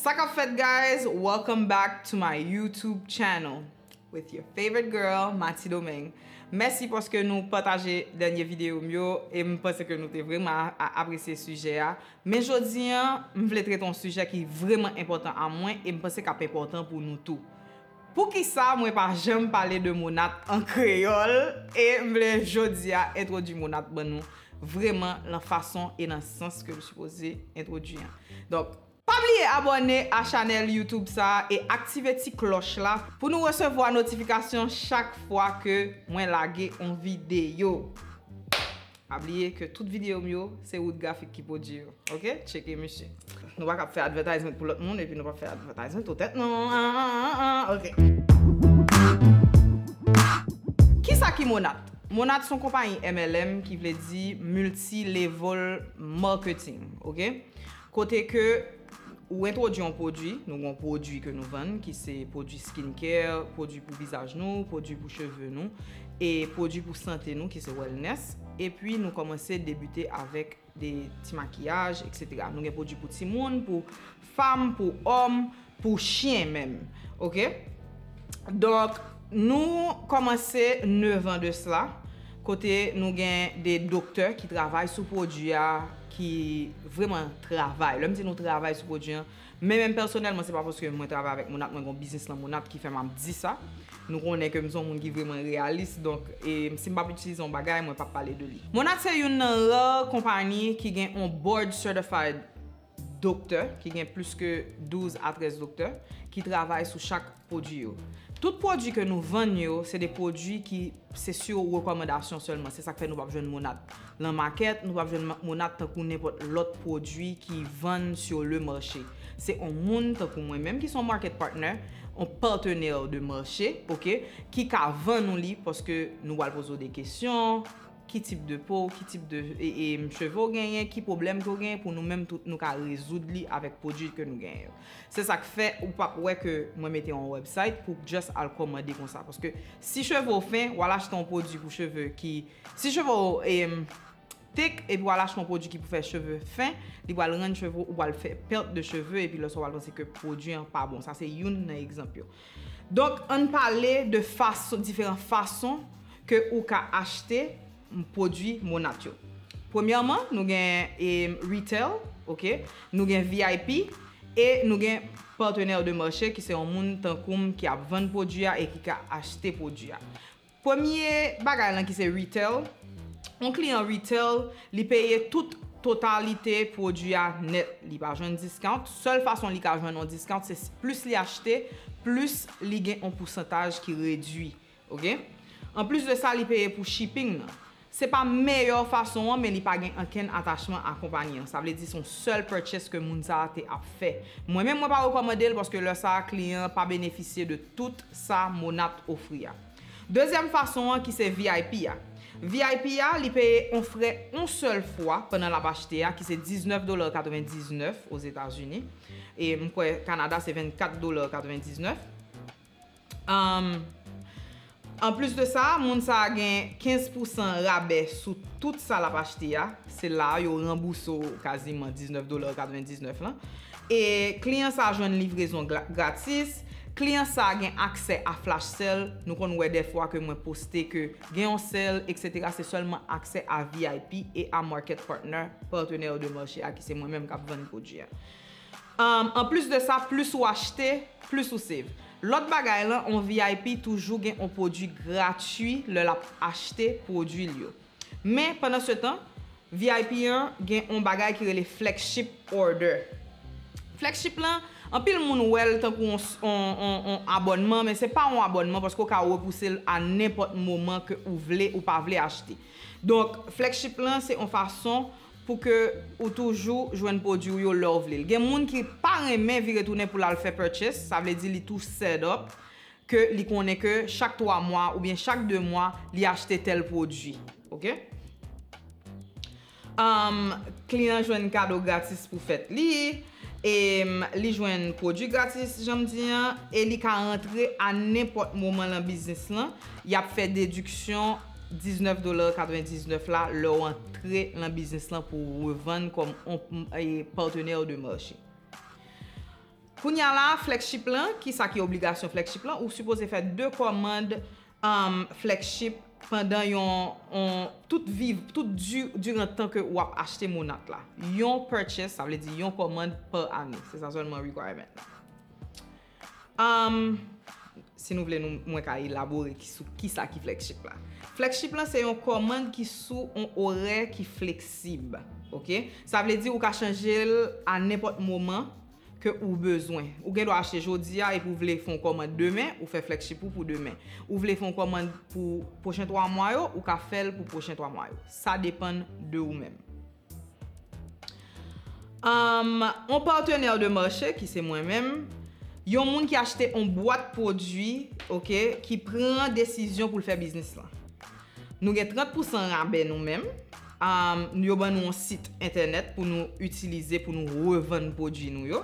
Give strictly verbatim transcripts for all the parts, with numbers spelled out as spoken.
Sa k ap fèt, guys? Welcome back to my YouTube channel with your favorite girl, Mati Domingue. Mèsi paske nou pataje dènye videyo m yo e m panse ke nou te vrèman a- a- apresye sijè a. Men jodi an, m vle trete yon sijè ki vrèman enpòtan a mwen e m panse k ap enpòtan pou nou tou. Poukisa mwen pa janm pale de Monat an kreyòl e m vle jodi a entwodui Monat ban nou vrèman nan fason e nan sans ke l sipoze entwodui an. Donk, pa bliye abòne a chanèl YouTube sa a e aktive ti klòch la pou nou resevwa notifikasyon chak fwa ke mwen lage yon videyo. Pa bliye ke tout videyo m yo, se Wood Graphic ki pwodui yo. Ok? Tcheke misye. Nou pa ka ap fè advertisement pou lòt moun epi nou pa fè advertisement pou tèt nou. Ah, ah, ah, ah. Ok. Kisa ki Monat? Monat se yon konpayi M L M ki vle di Multi Level Marketing. Ok? Kote ke ou entwodui yon pwodui, nou gen yon pwodui ke nou vann, ki se pwodui skincare, pwodui pou vizaj nou, pwodui pou cheve nou, e pwodui pou sante nou, ki se wellness. Epi nou kòmanse debite avèk de ti makiyaj, et cetera. Nou gen pwodui pou timoun, pou fanm, pou òm, pou chen menm. Ok? Donk, nou kòmanse nèf an de sla, kote nou gen de doktè ki travay sou pwodui a, ki vrèman travay. Lè m di nou travay sou pwodui an, men menm pèsonèlman, se pa paske mwen travay avèk Monat, mwen gen yon biznis nan Monat ki fè m ap di sa. Nou konnen ke m se yon moun ki vrèman reyalis, donk, e, si m p ap itilize yon bagay, mwen p ap pale de li. Monat se youn nan ra konpayi ki gen yon board certified doktè, ki gen plis ke douz a trèz doktè, ki travay sou chak pwodui yo. Tout pwodui ke nou vann yo, se de pwodui ki se sou rekòmandasyon sèlman. Se sa k fè nou p ap jwenn Monat nan makèt, nou p ap jwenn ma- Monat tankou nenpòt lòt pwodui ki vann sur le marché. Se yon moun tankou mwen menm ki se yon market partner, yon partenaire de marché, ok, ki ka vann nou li paske nou pral poze w de kesyon, ki tip de po, ki tip de e, e, cheve w genyen, ki pwoblèm ke w genyen, pou nou menm tout nou ka rezoud li avèk pwodui ke nou genyen yo. Se sa k fè ou p ap wè ke mwen mete yon website pou just al kòmande konsa. Paske si cheve w fen, w al achte yon pwodui pou cheve ki, si cheve w e, thick, epi w al achte yon pwodui ki pou fè cheve fen, li pral rann cheve w, ou pral fè pèt de cheve, epi lè sa w pral panse ke pwodui an pa bon. Sa se youn nan egzanp yo. Donk, ann pale de fason, diferan fason ke ou ka achte pwodui Monat yo. Premyèman, nou gen e, retail, ok? Nou gen V I P e nou gen partenaire de marché ki se yon moun tankou m ki ap vann pwodui a e ki ka achte pwodui a. Premye bagay lan ki se retail, yon kliyan retail, li peye tout totalite pwodui a nèt. Li pa jwenn discount. Sèl fason li ka jwenn yon discount, se plis li achte, plis li gen yon pousantaj ki redui. Ok? Anplis de sa, li peye pou shipping nan. Se pa meyè fason an, men li pa gen ankenn atachman a konpayi an. Sa vle di se yon sèl purchase ke moun sa a te ap fè. Mwen menm, mwen pa rekòmande l paske lè sa a, kliyan an pa benefisye de tout sa Monat ofri a. Dezyèm fason an ki se V I P a. V I P a, li peye yon frè yon sèl fwa pandan l ap achte a, ki se diznèf dola katrevendiznèf Ozetazini. E m kwè Kanada se vennkat dola katrevendiznèf. Um, anplis de sa, moun sa a gen kenz pousan rabè sou tout sa l ap achte a. Se la yo ranbouse w kaziman diznèf dola katrevendiznèf lan. E kliyan sa a jwenn livrezon gra- gratis. Kliyan sa a gen aksè a flash sale. Nou konn wè dèfwa ke mwen poste ke gen yon sale, et cetera. Se sèlman aksè a V I P e a market partner, partenaire de marché a, ki se mwen menm k ap vann pwodui a. Um, anplis de sa, plis ou achte, plis ou save. Lòt bagay lan, yon V I P toujou gen yon pwodui gratui lè l ap achte pwodui l yo. Men, pandan se tan, V I P an gen yon bagay ki rele flagship order. Flagship lan, anpil moun wè l tankou yon, yon, yon, yon abònman, men se pa yon abònman paske w ka repouse l a nenpòt moman ke ou vle ou pa vle achte. Donk, flagship lan, se yon fason pou ke ou toujou jwenn pwodui w yo lè w vle l. Gen moun ki pa renmen vire tounen pou l al fè purchase, sa vle di li tou set up, ke li konnen ke chak twa mwa oubyen chak de mwa, li achte tèl pwodui. Ok? Um, kliyan jwenn kado gratis pou fèt li, e, um, li jwenn pwodui gratis, jan m di an, e li ka rantre a nenpòt moman lan biznis lan. Y ap fè dediksyon diznèf dola katrevendiznèf la lè w antre lan biznis lan pou w revann kòm on, e, partenaire de marché. Kounye a la, Flexship lan, ki sa ki obligasyon Flexship lan? Ou sipoze fè de kòmand um, Flexship pandan yon, yon tout viv, tout di, diran tan ke w ap achte Monat la. Yon purchase, sa vle di yon kòmand pa ane. Se sa sèlman requirement la. Um, si nou vle, nou, mwen ka elabore ki, sou kisa ki Flexship la. Flexship lan se yon kòmand ki sou yon orè ki fleksib. Ok? Sa vle di ou ka chanje l a nenpòt moman ke ou bezwen. Ou gen dwa achte jodi a epi ou vle fè yon kòmand demen, ou fè Flexship ou pou demen. Ou vle fè yon kòmand pou pwochen twa mwa yo, ou ka fè l pou pwochen twa mwa yo. Sa depann de ou menm. Um, yon partenaire de marché, ki se mwen menm, yon moun ki achte yon bwat pwodui, ok, ki pran desizyon pou l fè biznis lan. Nou gen trant pousan rabè nou menm. Um, yo ban nou yon sit entènèt pou nou itilize, pou nou revann pwodui nou yo.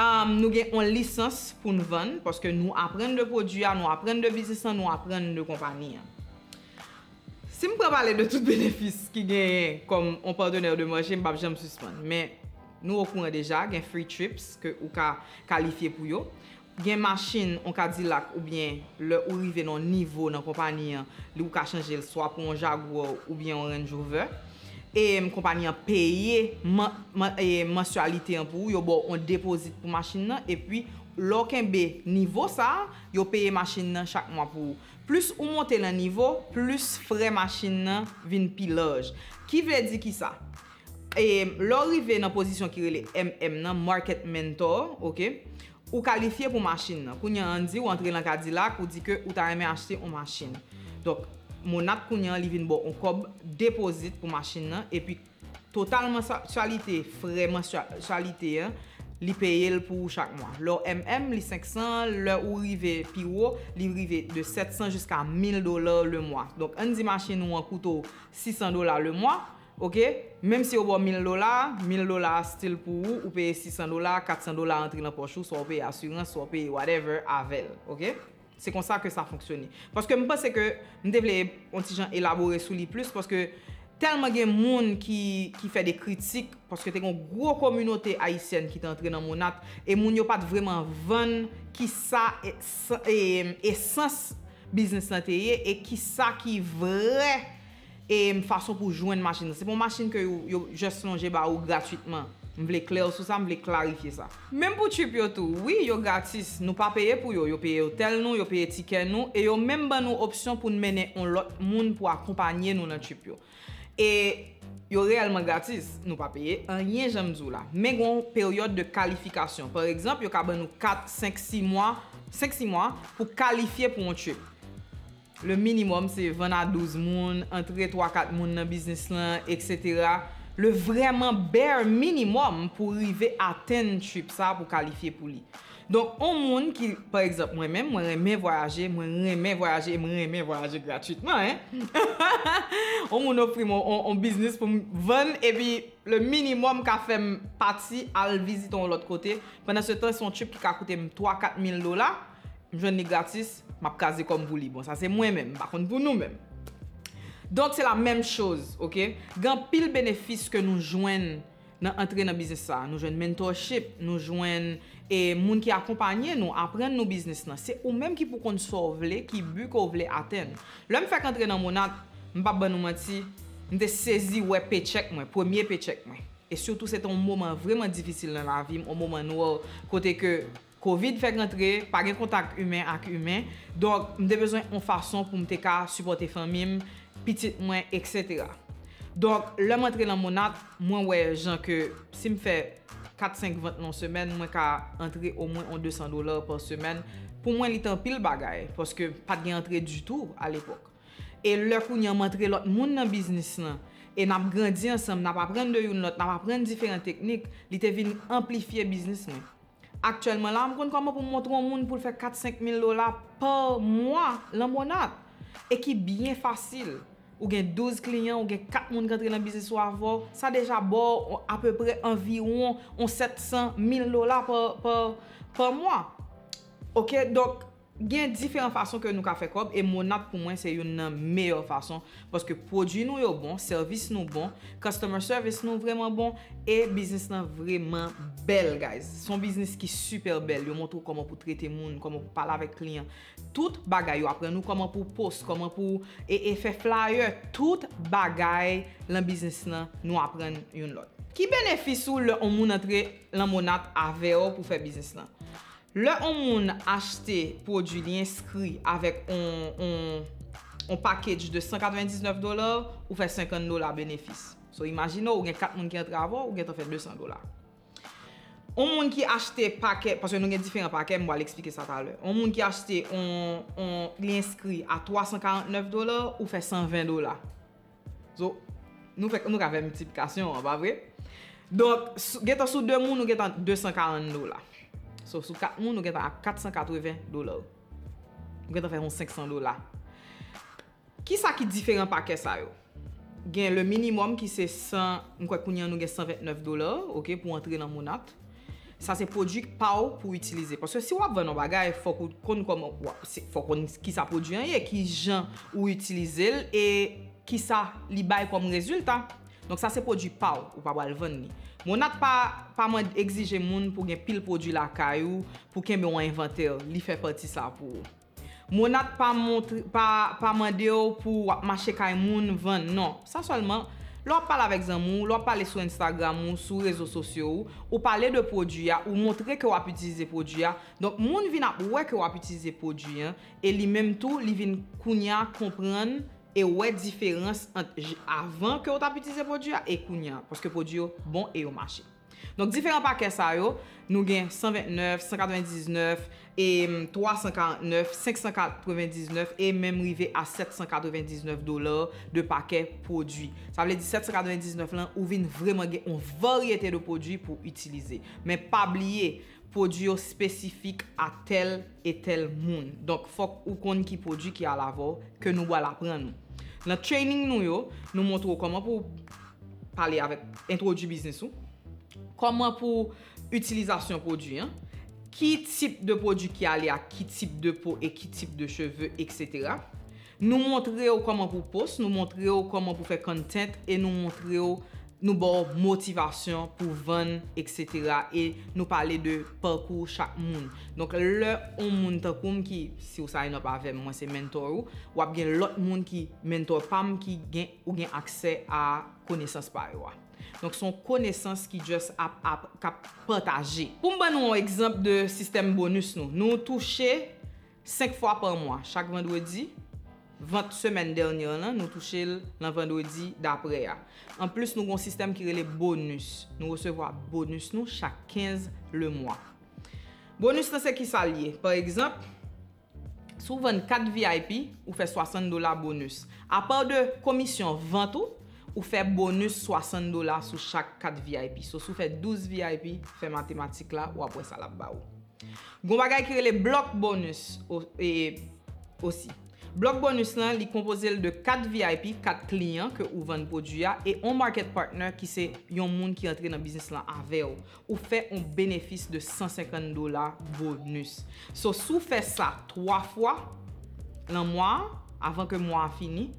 Um, nou gen yon lisans pou n vann, paske nou aprann de pwodui a, nou aprann de biznis lan, nou aprann de konpayi an. Si m pran pale de tout benefis ki genyen kòm yon partenaire de marché, m p ap janm sispann. Men nou okouran deja, gen free trips ke ou ka kalifye pou yo. Gen machin, yon Cadillac, oubyen lè ou rive nan yon nivo nan konpayi an, li ou ka chanje l swa pou yon Jaguar oubyen yon Range Rover. E konpayi an peye man, man, e mansyalite an pou ou, yo ba w yon depozit pou machin nan, epi lè w kenbe nivo sa a, yo peye machin nan chak mwa pou ou. Plis ou monte nan nivo, plis frè machin nan vin pi laj. Ki vle di kisa? E lè w rive nan pozisyon ki rele M M nan, Market Mentor, ok? Ou kalifye pou machin nan. Kounye a, ann di w antre nan Cadillac, ou di ke ou ta renmen achte yon machin. Donk, Monat kounye a, li vin ba w yon kòb depozit pou machin nan, epi total mansyalite, frè mansyalite an, li peye l pou ou chak mwa. Lè w M M, li senk san, lè ou rive pi wo, li rive de sèt san jiska mil dola le mwa. Donk, ann di machin ou an koute w sis san dola le mwa, ok? Menm si yo ba w mil dola, mil dola a still pou ou, ou peye sis san dola, kat san dola antre nan pòch ou, swa w peye asirans, swa w peye whatever avè l, ok? Se konsa ke sa fonksyone. Paske m panse ke m te vle yon ti jan elabore sou li plis, paske tèlman gen moun ki, ki fè de kritik, paske te gen yon gwo kominote ayisyèn ki te antre nan Monat, e moun yo pa t vrèman vann kisa e, e, esans biznis lan te ye, e kisa ki vrè e fason pou jwenn machin nan. Se pa yon machin ke yo, yo just lonje ba ou gratwitman. M vle klè sou sa, m vle klarifye sa. Menm pou trip yo tou, wi, yo gratis. Nou pa peye pou yo. Yo peye otèl nou, yo peye tikè nou, e yo menm ban nou opsyon pou n mennen yon lòt moun pou akonpanye nou nan trip yo. E yo reyèlman gratis. Nou pa peye anyen, jan m di w la. Men gen yon peryòd de kalifikasyon. Pa egzanp, yo ka ban nou kat, senk, sis mwa, senk, sis mwa pou kalifye pou yon trip. Le minimòm se vann a douz moun, antre twa kat moun nan biznis lan, etsetera. Le vrèman bare minimòm pou rive atenn trip sa pou kalifye pou li. Donk, on moun ki, pa egzanp, mwen menm, mwen renmen vwayaje, mwen renmen vwayaje, e mwen renmen vwayaje gratwitman, en. On moun ofri m on, on, on biznis pou m vann, epi le minimòm ka fè m pati al vizite yon lòt kote. Pandan se tan, se yon trip ki ka koute m twa, kat mil dola. M jwenn li gratis, m ap kraze kò m pou li. Bon, sa se mwen menm, m pa konn pou nou menm. Donk, se la menm choz, ok? Gen anpil benefis ke nou jwenn nan antre nan biznis sa. Nou jwenn mentorship, nou jwenn e moun ki akonpanye nou, aprann nou biznis lan. Se ou menm ki pou konn sa w vle, ki bi ke w vle atenn. Lè m fèk antre nan Monat, m p ap ban nou manti, m te sezi wè pechèk mwen, premye pechèk mwen. E sitou, se te yon moman vrèman difisil nan lavi m, yon moman nwa, kote ke Covid fèk rantre, pa gen kontak imen ak imen. Donk, m te bezwen yon fason pou m te ka sipòte fanmi m, pitit mwen, etsetera. Donk, lè m antre nan Monat, mwen wè jan ke si m fè kat, senk vant nan yon semèn, mwen ka antre omwen yon de san dola pa semèn. Pou mwen, li te anpil bagay, paske pa t gen antre ditou alepòk. E lè kounye a m antre lòt moun nan biznis lan, e n ap grandi ansanm, n ap aprann de youn lòt, n ap aprann diferan teknik, li te vin anplifye biznis mwen. Aktyèlman la, m konn kòman pou m montre yon moun pou l fè kat, senk mil dola pa mwa lan Monat, e ki byen fasil. Ou gen douz kliyan, ou gen kat moun k antre nan biznis ou avè w, sa deja ba w apeprè anviwon yon sèt san, mil dola pa, pa, pa mwa. Ok, donk, Gen diferan fason ke nou ka fè kòb, e Monat pou mwen se youn nan meyè fason, paske pwodui nou yo bon, sèvis nou bon, customer service nou vrèman bon, e biznis lan vrèman bèl, guys. Se yon biznis ki sipè bèl. Yo montre w kòman pou trete moun, kòman pou pale avèk kliyan. Tout bagay yo aprann ou kòman pou post, kòman pou e, e fè flyer, tout bagay lan biznis lan nou aprann youn lòt. Ki benefis ou lè yon moun antre lan Monat avè w pou fè biznis lan? Lè yon moun achte pwodui, li enskri avèk on, on, on package de san katrevendiznèf dola, ou fè senkant dola benefis. So, imajine w, ou gen kat moun ki antre avè w, ou gentan fè desan dola. On moun ki achte pakè, paske nou gen diferan pakè, m pral eksplike sa talè. On moun ki achte on, on, li enskri a twa san karantnèf dola, ou fè san ven dola. So, nou fè, nou ka fè miltiplikasyon an, pa vre? Donk, sou- gentan sou de moun, ou gentan de san karant dola. So, sou kat moun, ou gentan a kat san katreven dola. Ou gentan fè yon senk san dola. Kisa ki diferan pakè sa yo? Gen le minimum ki se san, m kwè kounye a nou gen san ventnèf dola, ok, pou antre nan Monat. Sa se pwodui pa w pou w itilize. Paske si w ap vann yon bagay, fòk ou konn kòman, w ap- se- fòk ou konn kisa pwodui an ye, ki jan ou itilize l e kisa li bay kòm rezilta. Donk sa se pwodui pa w, ou pa pral vann li. Monat pa, pa mande egzije moun pou gen pil pwodui lakay ou, pou kenbe yon envantè, li fè pati sa pou ou. Monat pa montre, pa, pa mande w pou w ap mache kay moun vann, non. Sa sèlman, lè w ap pale avèk zanmi w, lè w ap pale sou Instagram ou, sou rezo sosyo ou, ou pale de pwodui a, ou montre ke w ap itilize pwodui a. Donk, moun vin ap wè ke w ap itilize pwodui an, e li menm tou, li vin kounye a konprann e wè diferans ant j- avan ke w t ap itilize pwodui a e kounye a, paske pwodui yo bon e yo mache. Donk, diferan pakè sa yo, nou gen san ventnèf, san katrevendiznèf, e, twa san karantnèf, senk san katrevendiznèf e menm rive a sèt san katrevendiznèf dola de pakè pwodui. Sa vle di sèt san katrevendiznèf lan, ou vin vrèman gen yon varyete de pwodui pou itilize. Men pa bliye, pwodui yo espesifik a tèl e tèl moun. Donk, fòk ou konn ki pwodui ki alavò ke nou pral aprann ou. Nan training nou yo, nou montre w kòman pou pale avèk, entwodui biznis ou, kòman pou itilizasyon pwodui an, ki tip de pwodui ki ale ak ki tip de po e ki tip de cheve, etsetera. Nou montre w kòman pou post, nou montre w kòman pou fè content e nou montre w, nou ba w motivasyon pou vann, etsetera. E nou pale de pakou chak moun. Donk, lè yon moun tankou m ki, si w sign up avè m, mwen se mentor ou, w ap gen lòt moun ki mentor pa m ki gen, ou gen aksè a konesans pa yo a. Donk, se yon konesans ki just ap, ap, k ap pataje. Pou m ban nou yon egzanp de sistèm bonis nou. Nou touche senk fwa pa mwa, chak vandredi. Vant semèn dènyè lan, nou touche l nan vandredi dapre a. Anplis, nou gen yon sistèm ki rele bonis. Nou resevwa bonis nou chak kenz lemwa. Bonis lan se kisa l ye? Pa egzanp, si w vann kat V I P, ou fè swasant dola bonis. Apa de komisyon vant ou, ou fè bonis swasant dola sou chak kat V I P. So, si w fè douz V I P, fè matematik la, w ap wè sa l ap ba ou. Gon bagay ki rele block bonus o- e, osi. Block bonus lan, li konpoze l de kat V I P, kat kliyan ke ou vann pwodui a, e on market partner ki se yon moun ki antre nan biznis lan avè w. Ou fè on benefis de san senkant dola bonis. So, si w fè sa twa fwa nan mwa a, avan ke mwa a fini,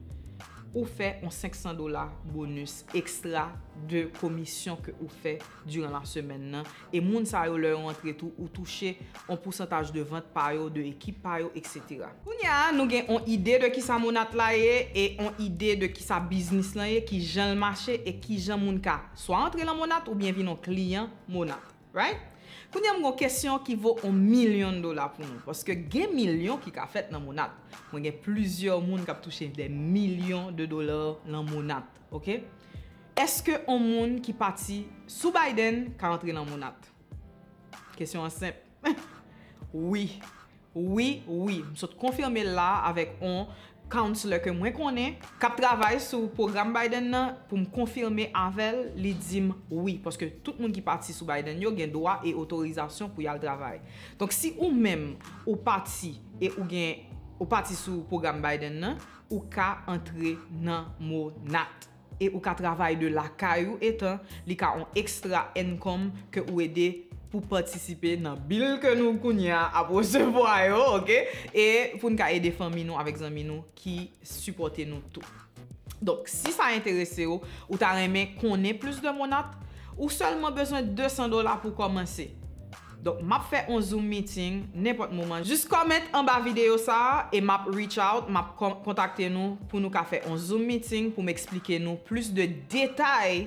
ou fè on senk san dola bonis ekstra de komisyon ke ou fè diran la semèn nan. E moun sa yo, lè yo antre tou, ou touche on pousantaj de vant pa yo, de ekip pa yo, etsetera. Kounye a, nou gen on ide de kisa Monat la ye e on ide de kisa biznis lan ye, ki jan l mache e ki jan moun ka swa antre lan Monat oubyen vin on kliyan Monat. Right? Kounye a, m gon kesyon ki vo on milyon dola pou nou, paske gen milyon ki ka fèt nan Monat. Mwen gen plizyè moun k ap touche dè milyon de dola lan Monat, ok? Èske on moun ki pati sou Biden ka antre nan Monat? Kesyon an senp. Wi. Wi, wi. M sot konfime l la avèk on counselor ke mwen konnen k ap travay sou pwogram Biden nan pou m konfime avè l, li di m wi. Paske tout moun ki pati sou Biden yo gen dwa e otorizasyon pou y al travay. Donk, si ou menm ou pati e ou gen, ou pati sou pwogram Biden nan, ou ka antre nan Monat. E ou ka travay de lakay ou, etan li ka on extra income ke ou ede pou patisipe nan bil ke nou kounye a ap resevwa yo, oke? E pou n ka ede fanmi nou avèk zanmi nou ki sipòte nou tou. Donk, si sa enterese w, ou ta renmen konnen plis de Monat, ou sèlman bezwen de san dola pou kòmanse. Donk, m ap fè on Zoom meeting nenpòt moman. Jis kòmante anba videyo sa a e m ap reach out, m ap kon- kontakte nou pou nou ka fè on Zoom meeting pou m eksplike nou plis de detay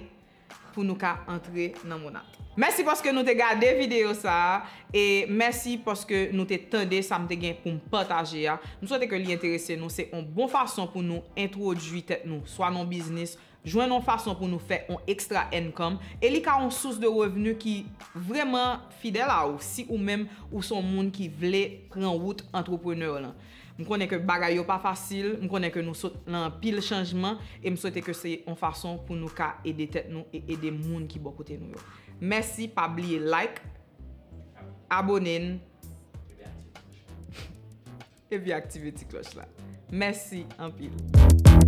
pou nou ka antre nan Monat. Mèsi paske nou te gade videyo sa a e mèsi paske nou te tande sa m te gen pou m pataje a. M swete ke li enterese nou. Se on bon fason pou nou entwodui tèt nou, swa nan biznis, jwenn on fason pou nou fè on extra income, e li ka on sous de revni ki vrèman fidèl a ou si ou menm ou se on moun ki vle pran wout antreprenè lan. M konnen ke bagay yo pa fasil, m konnen ke nou sot nan anpil chanjman, e m swete ke se yon fason pou nou ka ede tèt nou e ede moun ki bò kote nou yo. Mèsi, pa bliye like, abone n, epi aktive ti klòch la. Mèsi anpil.